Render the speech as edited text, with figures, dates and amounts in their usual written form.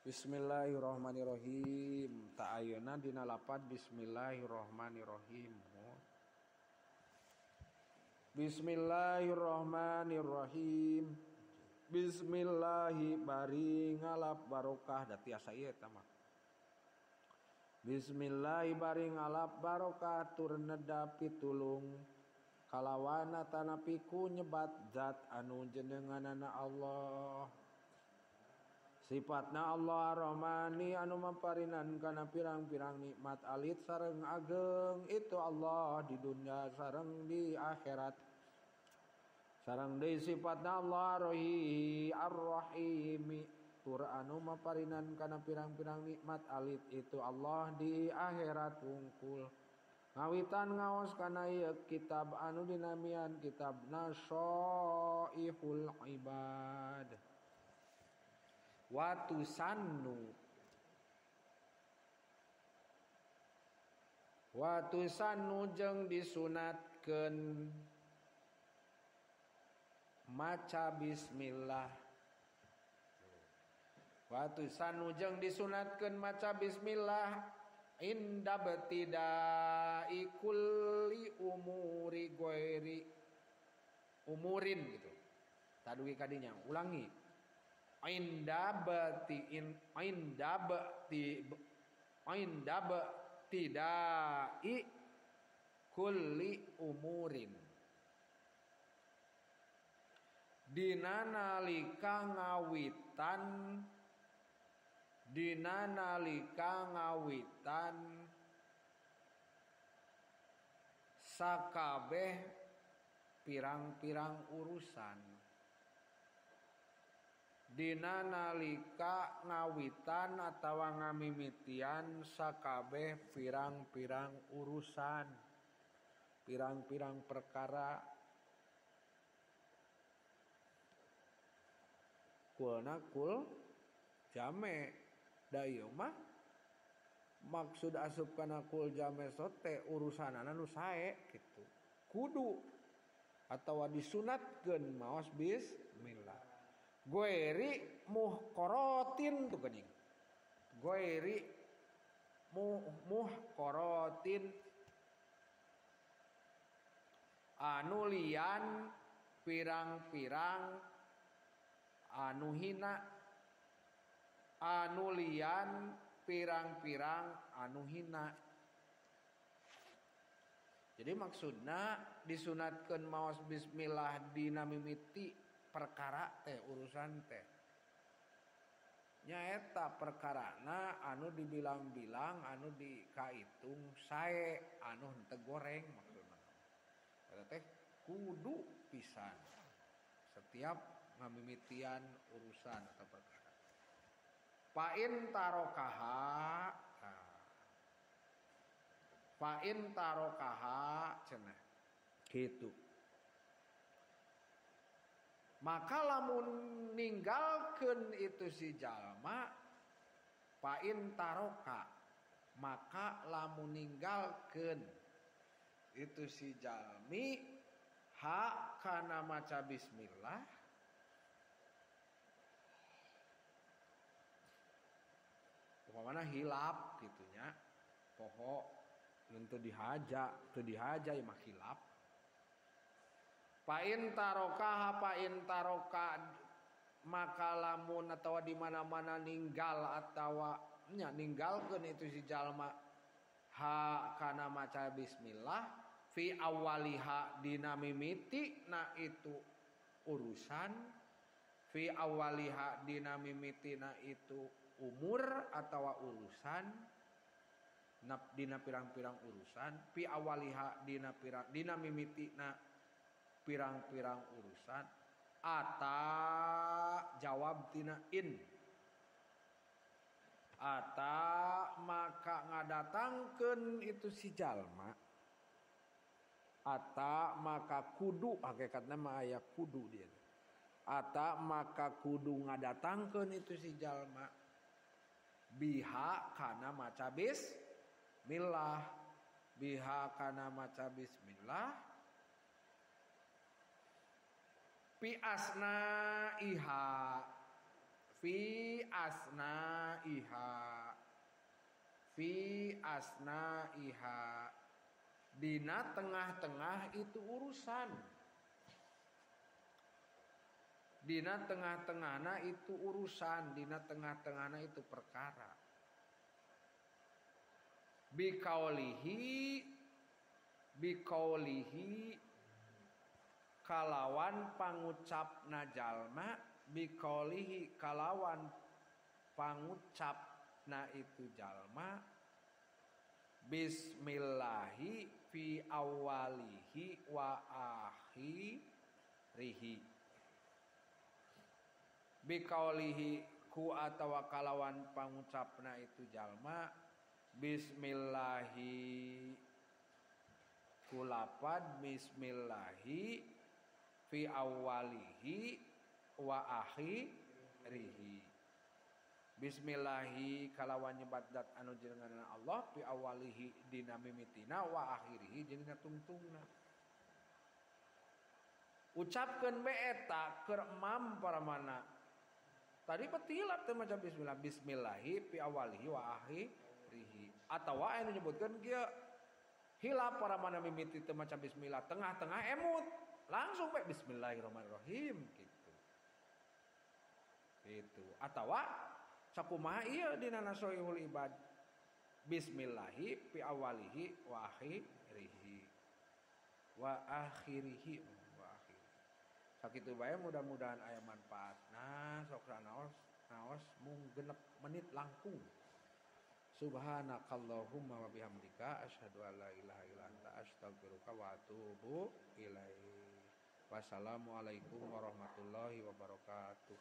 Bismillahirrahmanirrahim. Ta ayeuna dina lapad bismillahirrahmanirrahim. Bismillahirrahmanirrahim. Bismillahi bari ngalap barokah da tiasa ieu eta mah. Bismillahi bari ngalap barokah tur neda pitulung kalawana tanapi ku nyebat zat anu jenenganana Allah. Sifatna Allah Ar-Rahmani anu mamparinan kana pirang-pirang nikmat alit sareng ageng itu Allah di dunia sareng di akhirat. Sareng deui sifatna Allah Ar-Rahimi tur anu maparinan kana pirang-pirang nikmat alit itu Allah di akhirat wungkul. Ngawitan ngaos kana ieu kitab anu dinamian kitab Nashaihul Ibad. Watu sannu jeung disunatkeun maca bismillah. Watu sannu jeung disunatkeun maca bismillah inda btidai kulli umuri ghairi umurin gitu. Tadugi kadinya ulangi. Inda bati in inda bati inda btidai kulli umurin. Dina nalika ngawitan sakabeh pirang-pirang urusan. Dina nalika ngawitan atawa ngamimitian sakabeh pirang-pirang urusan, pirang-pirang perkara. Kulna kul jame da ieu mah maksud asup kana kul jame sote urusanana nu sae kitu. Kudu atawa disunatkeun maos bismillah. Goeri muhkorotin tuh geuning. Goeri muhkorotin anu lian pirang-pirang anu hina, anu lian pirang-pirang anu hina. Jadi maksudna disunatkeun maos bismillah dina mimiti perkara teh urusan teh nyaeta perkarana anu dibilang-bilang anu dikaitung sae anu henteu goreng maksudna eta teh kudu pisan setiap ngamimitian urusan atau perkara. Pain tarokaha, pain tarokaha cenah gitu. Maka lamun ninggalkeun itu si jalma pain taroka, maka lamun ninggalkeun itu si jalmi ha kana maca bismillah upamana hilap gitunya poho teu dihaja ya mah hilap. Pain taroka pain taroka maka lamun atawa di mana-mana ninggal atawa nya ninggalkeun itu si jalma ha kana maca bismillah fi awaliha dina mimiti na itu urusan, fi awaliha dina mimiti na itu umur atawa urusan, dina pirang-pirang urusan, fi awaliha dina pirang dina mimiti na pirang-pirang urusan ata jawab tina in ata maka ngadatangkeun itu si jalma ata maka kudu hakikatna mah aya kudu dia ata maka kudu ngadatangkeun itu si jalma biha kana maca bismillah biha kana maca bismillah fi asna iha fi asnaiha, fi asnaiha, dina tengah-tengah itu urusan, dina tengah-tengahna itu urusan, dina tengah-tengahna itu perkara. Bikaulihi, bikaulihi kalawan pangucapna jalma, bikaulihi kalawan pangucapna itu jalma, bismillahi fi awalihi wa akhirihi. Bikaulihi ku atawa kalawan pangucapna itu jalma, bismillahi kulapad bismillahi fi awalihi wa akhirihi. Bismillahi kalawan nyebat dat anu jenengan Allah fi awalihi dina mimitina wa akhirihi jeung dina tungtungna. Ucapkeun bae eta keur emam para mana. Tadi petilap teh maca bismillah, bismillahi fi awalihi wa akhirihi. Atawa anu nyebutkeun kieu hilap para mana mimiti teh maca bismillah, tengah-tengah emut langsung bae bismillahirrahmanirrahim gitu. Gitu. Atawa sakumaha ieu dina nasoihul ibad, bismillahi fi awalihi wa akhirihi, wa akhirihi wa akhirihi. Sakitu bae mudah-mudahan aya manfaatna. Sok naos naos mung 6 menit langkung. Subhanakallahumma wa bihamdika asyhadu an la ilaha illa anta astaghfiruka wa atubu ilaik. Wassalamualaikum warahmatullahi wabarakatuh.